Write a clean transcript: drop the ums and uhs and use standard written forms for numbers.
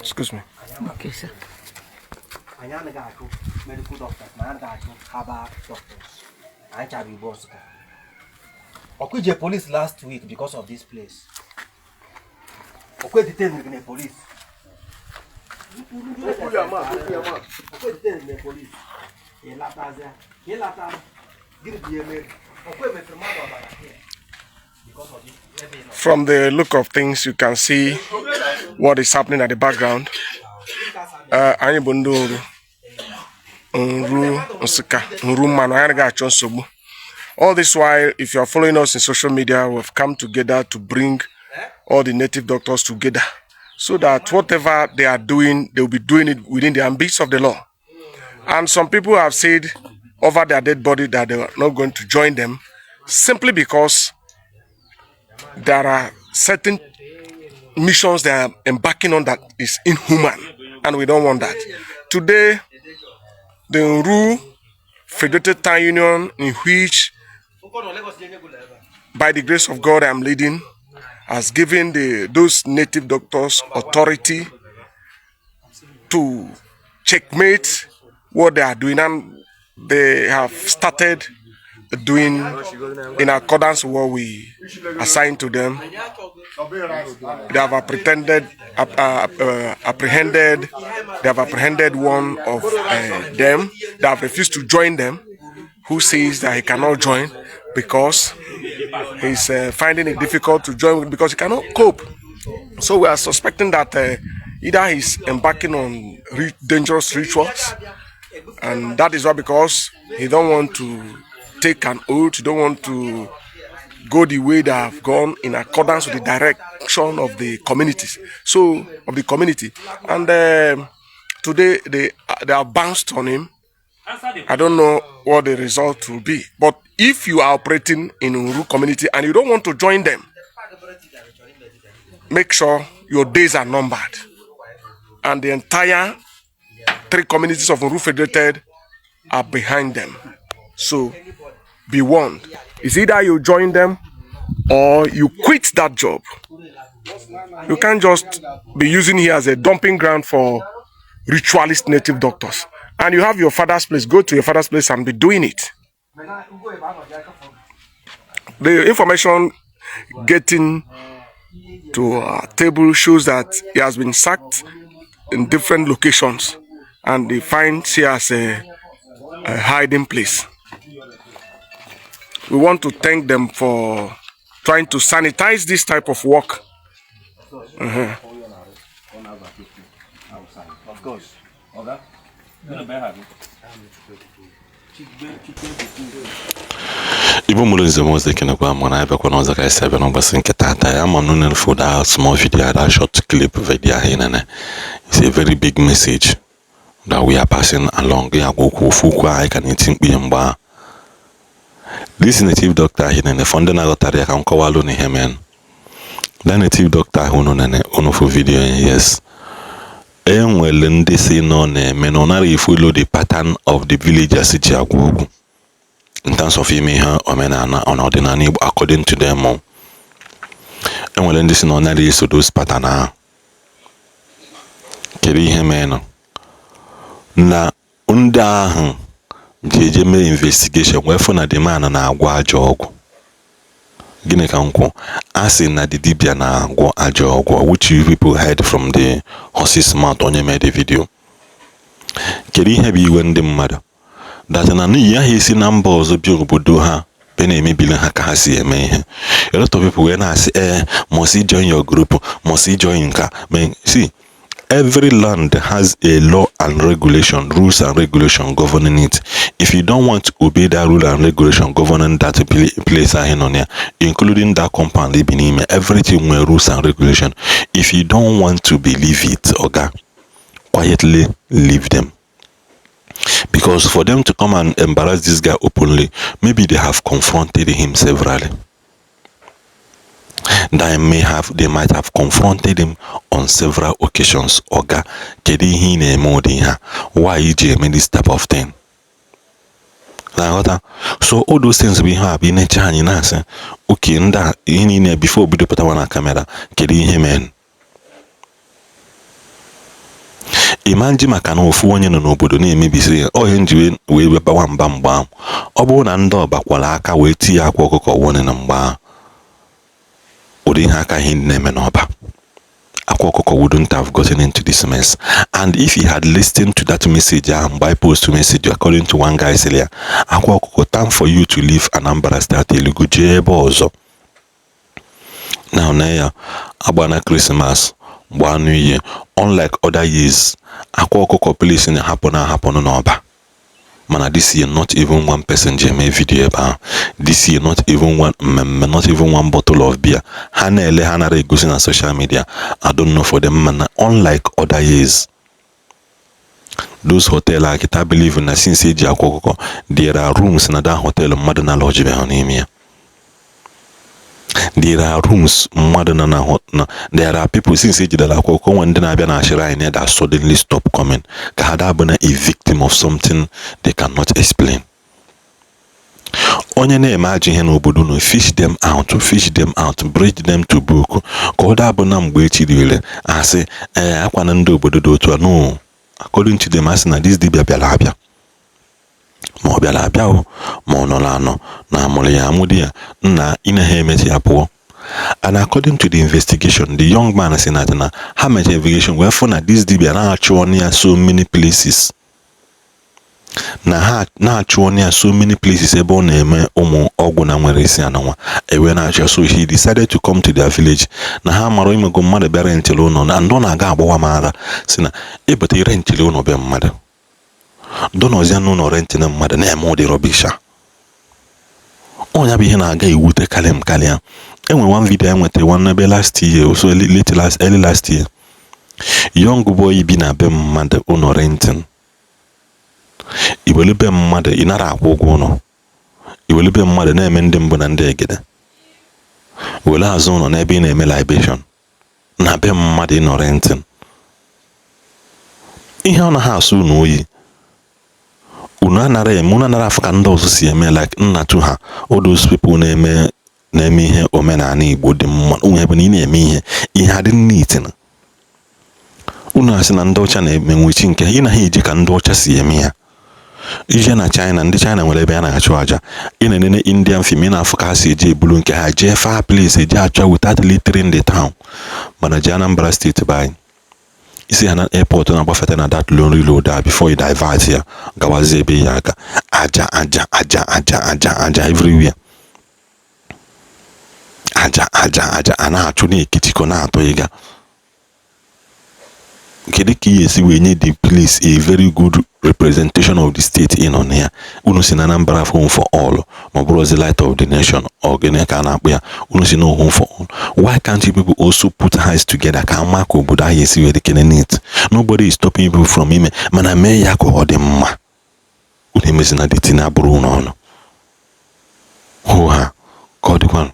Excuse me. Okay, sir. Anyị anaghị achụ medical doctors, ma anyị anaghị achụ herbal doctors. Anyị chara Igbo Nsụka. Ọkụ ije police last week because of this place. Ọkụ detain gị na police. Ọkụ detain gị na police. Ị latazịa. Ka ị latara. Gịnị bụ ihe mere? Ọkụ emefere mmadụ ọbara here because of this ebe ị nọ. From the look of things, you can see what is happening at the background. Anyị bụ ndị Nru Nru Nsụka Nru mmanụ. Anyị anaghị achọ nsogbu. All this while, if you are following us in social media, we've come together to bring all the native doctors together so that whatever they are doing, they will be doing it within the ambits of the law. And some people have said over their dead body that they are not going to join them simply because there are certain missions they are embarking on that is inhuman, and we don't want that. Today, the Nru Federated Town Union, in which by the grace of God I'm leading, has given the those native doctors authority to checkmate what they are doing, and they have started doing in accordance with what we assigned to them. They have apprehended, they have apprehended one of them. They have refused to join them, who says that he cannot join because he's finding it difficult to join because he cannot cope. So we are suspecting that either he's embarking on dangerous rituals, and that is why, because he don't want to take an oath, he don't want to go the way they have gone in accordance with the direction of the communities. So of the community, and today they have bounced on him. I don't know what the result will be, but if you are operating in Nru community and you don't want to join them, make sure your days are numbered, and the entire three communities of Nru Federated are behind them. So be warned. It's either you join them or you quit that job. You can't just be using here as a dumping ground for ritualist native doctors. And you have your father's place. Go to your father's place and be doing it. The information getting to our table shows that he has been sacked in different locations and they find here as a hiding place. We want to thank them for trying to sanitize this type of work. Of course. Oga. Gịnị bụ aha gị? Igbo mụrụ nze m ọzọ, ekenekwa m na abịakwa n'ọzọ ka esi abịa n'ụbọchị nke taata ya. Ama m nụ for that small video, that short clip video ahụ nene. It's a very big message that we are passing along. Ya gwa okwu ofu okwu anyị ka na-eti mkpu ya mgbe ahụ. This native doctor ahụ nene, for ndị na-aghọtara ya, ka m kọwalụ na ihe men. That native doctor ahụ unu nene, unu fụ video ya, yes, e nwere ndị si nọ na-eme na ọ nara follow the pattern of the villagers ji agwa okwu in terms of ime ihe omenala na ọdịnala Igbo, according to them o. E nwere ndị si na ọ nara eso those pattern ahụ. Kedu ihe menụ na ndị ahụ ji eje mee investigation wee fụ na the man na-agwọ ajọ ọgwụ? Gịnị ka m kwụ? A sị na the dibia na-agwọ ajọ ọgwụ, which you people heard from the horse's mouth, onye mee the video. Kedu ihe bụ iwe ndị mmadụ? That na n'ihi ahụ esi na mba ọzọ bịa obodo ha bịa na-emebili ha ka ha si eme ihe. A lot of people wee na-asị, ee, must you join your group, must you join nka. See, every land has a law and regulation, rules and regulation governing it. If you don't want to obey that rule and regulation governing that place ahụ nọ na ya, including that compound ibi n'ime, everything nwere rules and regulation. If you don't want to believe it, oga, quietly leave them, because for them to come and embarrass this guy openly, maybe they have confronted him severally. They might have confronted him on several occasions. "Oga, kedu ihe ị na-eme ụdị ihe a? Why iji eme this type of thing?" Na-aghọta? So all those things bụ ihe a bụ ị na-eche anyị na-asị oke ndị a ihe niile before bido pụtawa na camera. Kedu ihe mere? Ịma nji maka na ofu onye nọ n'obodo na-emebisiri ya ọ ihe nji wee webawa mba mgbe ahụ. Ọ bụrụ na ndị Ọba kwara aka wee tinye Akwa Ọkụkọ warning na mgbe ahụ, ụdị ihe aka ihe na-eme n'Ọba, Akwa Ọkụkọ wouldn't have gotten into this mess. And if he had listened to that message ahụ mgbe I post message, according to one guy sịrị ya, "Akwa Ọkụkọ, time for you to leave Anambra State, elugo jee ebe ọzọ." Now na ya agbana Christmas, gbaa New Year, unlike other years, Akwa Ọkụkọ place na-ahapụ na ahapụ n'Ọba. Mana this year, not even one person ji eme video ebe ahụ. This year, not even one mmemme, not even one bottle of beer ha na-ele, ha nara egosi na social media. I don't know for them, mana unlike other years, those hotel a kịta believe na since eji Akwa Ọkụkọ, there are rooms na that hotel mmadụ na lodge n'ime ya. There are rooms mmadụ na na there are people since ejidere Akwa Ọkụkọ nwe ndị na-abịa na shrine that suddenly stop coming ka ha dabụ na a victim of something they cannot explain. Onye na-eme ajọ ihe n'obodo unu, fish them out, fish them out, bring them to book, ka ọ dabụ na mgbe echi asị ee akwana ndị obodo dị otu a. No, according to them, asị na this dibia bịara abịa, ma ọ bịara abịa o, ma ọ nọrọ anọ na amụrụ ya amụ di ya nna ị naghị emetụ ya pụọ. And according to the investigation, the young man sị na ha mechara investigation wee fụ na this dibia na-achụ ọnụ ya so many places, na ha na-achụ ọnụ ya so many places ebe ọ na-eme ụmụ ọgwụ na nwere isi anụnwa ewe na-achọ. So he decided to come to their village na ha mara imego mmadụ bịa rentịrị ụlọ na ndị ọ na-aga agbawa m ara si na ịbata irentịrị ụlọ be mmadụ dọnọzia n'ụlọ rentị na mmadụ na-eme ụdị rubbish a. Ọnya bụ ihe na-aga ewute karịa m karịa. Enwere one video enwetara one ebe last year, so late last, early last year, young boy bi na be mmadụ ụlọ renting. Iwelu be mmadụ, ị nara akwụ ụgwọ ụlọ, iwelu be mmadụ na-eme ndị mbụ na ndị egede, were azụ ụlọ n'ebe ị na-eme libation na be mmadụ ị nọ renting. Ihe ọ naghị asụ unu oyi, unu anara eme, unu anara afụ ka ndị ọzọ si eme, like nnatu ha, all those people na-eme ihe omenala Igbo dị mma. Onwe ebe na ị na-eme ihe, ihe adị neat na unu asị na ndị ọcha na-eme nwechi nke ị naghị eji ka ndị ọcha si eme ya. Ije na China, ndị China nwere ebe a na-achụ aja. Ị na-enene Indian film, ị na-afụ ka ha si eji ebulu nke ha jee far place eji achụ without littering the town. Mana jee Anambra Steeti be anyị, isi ha na airport na-agbafete na that lonely road a, before you divert ya gawazie ebe ya aga, aja aja aja aja aja aja everywhere, aja aja aja a na-achụ na-ekichikọ na-atụ ịga. Kedu ka ị esi wee nye the place a very good representation of the state ị nọ na ya? Unu si na Anambra home for all, ma ọ bụrụzi light of the nation, ọ gịnị ka a na-akpọ ya? Unu si na home for all, why can't you people also put hands together ka ama ka obodo ahụ esi wee dị kene neat? Nobody is stopping you people from ime, mana mee ya ka ọ dị mma. Unu emezina the thing abụrụ unu ọnụ hụ ha ka ọ dịkwanụ.